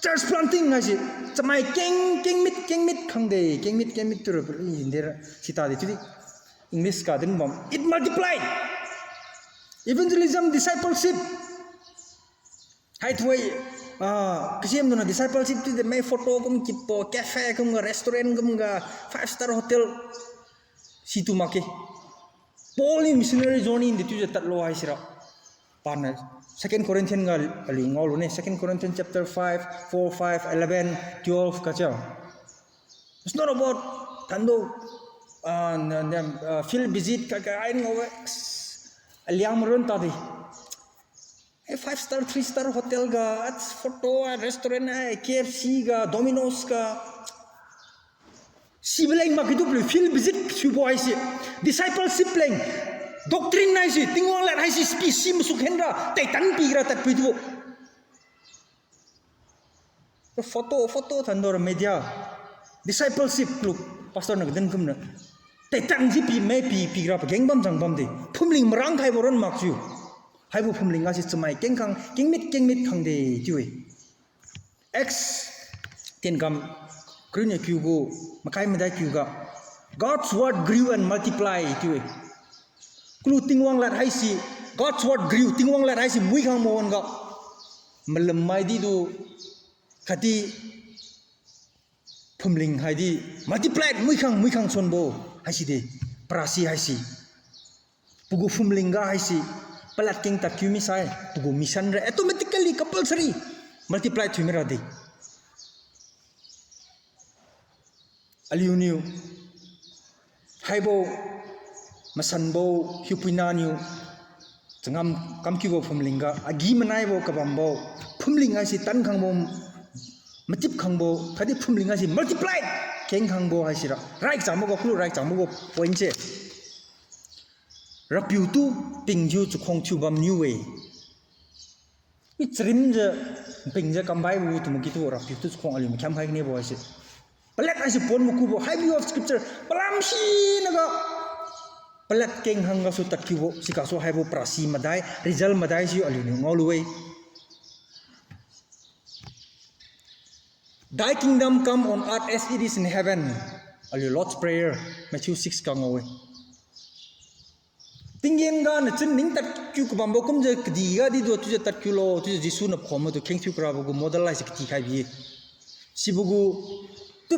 church planting haise. Chamai keng, kengmit, kengmit khang de. Kengmit, kengmit tura pali hindera. Sita de chiudi. English ga din bam. It multiplied. Evangelism, discipleship. Haithui, ah, kasiam duna discipleship chiudi mai photo kum kipo, cafe kumga, restaurant kumga, five star hotel. Situ makge. Paul ni missionary journey dechiujiu tadlo haisira. Paniu Second Corinthian ga aliu ngaolu ne. Second Corinthians chapter five, four, five, eleven, twelve kacha. It's not about tando, ah, na, na, ah, field visit ka, ka, ai ngao-e. Aliang maron tadi. Eh, five star, three star hotel ga, at photo, ah, restaurant, ah, K F C ga, Domino's ga. Sibo leng makge tu paliu field visit sibo haise. Discipleship leng. Doctrine haise, Tingwang lad haise, spi si masuk henra, taitan pi ra tadpi tu. Photo, photo thandora media. Discipleship lu, pastor na kadin kumna. Taitan si pi mai pi, pi ra pageng bam jang bam de. Phumling marang khaibo ron makjiu. Haibo phumling ga si chamai keng khang, kengmit, kengmit khang de chiu-e. Acts tienkam, kariu niu kiu gu, makai madai kiu ga, God's word grew and multiply chiu-e. Kalu Tingwang lad haise, God's word grew, Tingwang lad haise mui khang mawan ga. Malum mai di du, khatdi phumling haidi, multiply mui khang, mui khang sunbo, haisi de, parasi haise. Pagu phumling ga haise, palad keng tadkiu misai, pagu mission ra automatically compulsory multiply thiu mira de. Aliuniu, haibo, masanbo, hiupuina niu, changam kamkiubo phumling ga, agi-manaibo kabambo, phumling haise tan khangbo, matip khangbo, khatdi phumling haise multiply keng khangbo haisira. Rai changbo ga kulu, rai changbo ga point se. Rapiu tu pingjiu chakhuang thiu bamniu-e. I charimjiu, pingjiu kambaibo tu makitu Rapiu tu chakhuang aliu makhiam khai kanibo haise. Palad haise pon makubo, high view of scripture, palam sinaga. Palad keng hanggasu tadkiubo, sigasu haibo parasi madai, result madai si aliuniu ngaolu-e. Thy kingdom come on earth as it is in heaven. Aliu Lord's Prayer, Matthew six ga ngao-e. Tinggen ga nachin ning tadkiu kabambo kumjiu kadih ga di du chiujiu tadkiulo, chiujiu Jesu na khom madu kheng thiu karabo gu model haise katikhai bi-e. Sibo gu tu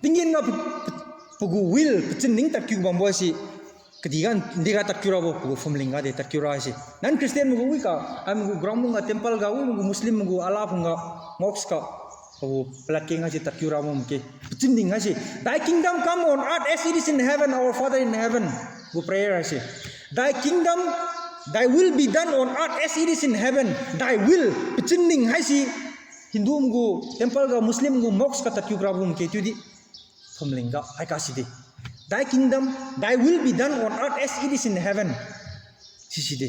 tinggen ga pa-, pa-, pagu will, pachin ning tadkiu kabambo haise kadih ga, ndi ga tadkiu rabo, pagu phumling ga de tadkiu ra haise. Non-Christian magu wi ka, ai magu ground mung ga temple ga, wi magu Muslim magu Allah phung ga, mosque ga, pagu palad keng haise tadkiu rabo makge. Pachin ning haise, Thy kingdom come on earth as it is in heaven, our Father in heaven. Gu prayer haise. Thy kingdom, thy will be done on earth as it is in heaven. Thy will, pachin ning haise, Hindu magu temple ga, Muslim magu mosque ga tadkiu karabo makge chiudi. Phumling ga, haika side. Thy kingdom, thy will be done on earth as it is in heaven. Siside.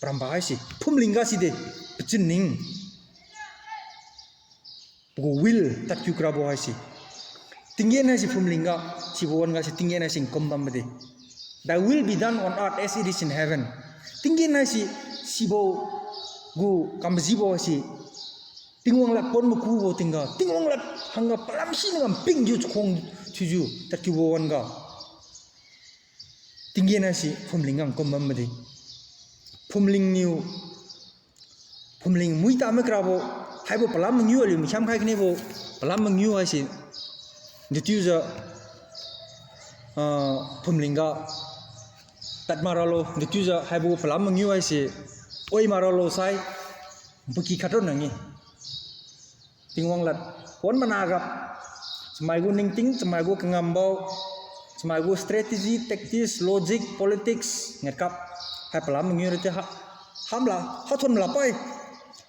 Paramba haise. Phumling ga side. Pachin ning. Pagu will tadkiu karabo haise. Tinggen haise phumling ga, sibo wan ga se tinggen haise nkum bam made. Thy will be done on earth as it is in heaven. Tinggen haise sibo gu kamjibo haise, Tingwang lad pon makubo tingga, Tingwang lad hangga palam siniu ngam pingjiu chakhuang thiujiu tadkiubo wan-ga, tinggen haise phumling ngam kum bambo di. Phumling niu, phumling mui ta mai karabo, haibo palam mangiu aliu makhiam khai kanibo, palam mangiu haise, dechiujiu, ah, phumling ga tad mak ralo, dechiujiu haibo palam mangiu haise, oi mak ralo sai, paky khat ron nang-e. Tingwang lad pon mana ga, chamai gu ningting, chamai gu kangambo, chamai gu strategy, tactics, logic, politics, ngat kap, hai palam mangiu ra ti ha, hamla, hathon mala pai,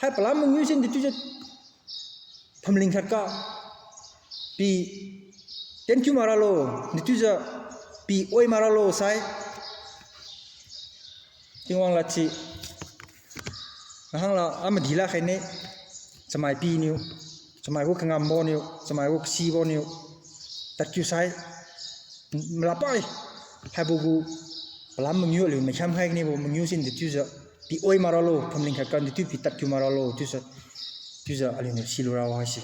hai palam mangiu sin dechiujiu phumling khat ga, pi ten kiu mak ralo, dechiujiu pi oi mak ralo sai, Tingwang lad si, nahang la amadi la khaine, chamai piniu, chamai gu kangambo niu, chamai gu kasibo niu, tadkiu sai, mala pai, haibo gu palam mangiu aliu makhiam khai kanibo mangiu sin dechiujiu, pi oi mak ralo, phumling khat ga dechiu pi tadkiu mak ralo, chiujiu, chiujiu aliuniu silu rabo haise.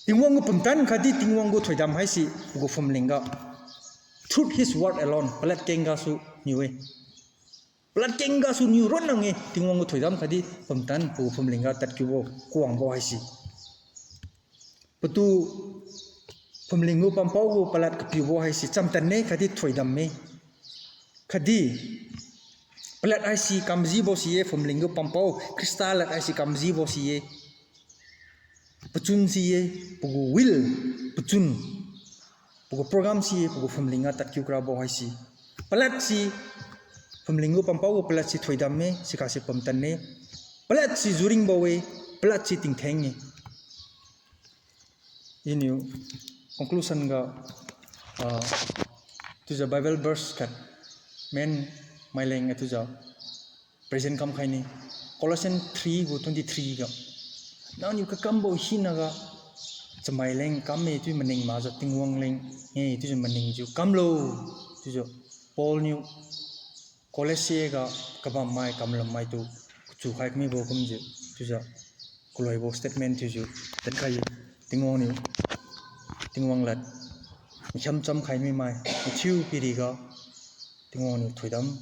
Tingwang gu pumtan khatdi Tingwang gu thoidam haise pagu phumling ga, through his word alone, palad keng gasu niu-e. Palad keng gasu niu ron nang-e, Tingwang gu thoidam khatdi pumtan pagu phumling ga tadkiubo, kawangbo haise. Patu phumling gu pampao gu palad kapiubo haise chamtan-e khatdi thoidam-e. Khatdi palad haise kamjibo si-e, phumling gu pampao, Khrista lad haise kamjibo si-e. Pachun si-e, pagu will, pachun, pagu program si-e, pagu phumling ga tadkiu karabo haise. Palad si, phumling gu pampao gu palad si thoidam-e, sikhase pumtan-e. Palad si juringbo-e, palad si tingtheng-e. Iniu conclusion ga, ah, chiujiu Bible verse khat, men maileng chiujiu present kamkhai ne. Colossians three gu twenty three ga, nangniu kakambo hinaga, chamai leng kamme chiu maning makjiu Tingwang leng-e chiujiu maningjiu kamlo, chiujiu Paul niu Colossae ga kabammai kamlummai tu kachukhai kamibo kumjiu, chiujiu kaloibo statement thiujiu tadkhai-e. Tingwang niu, Tingwang lad makhiam chamkhai mimai mathiu piriga, Tingwang niu thoidam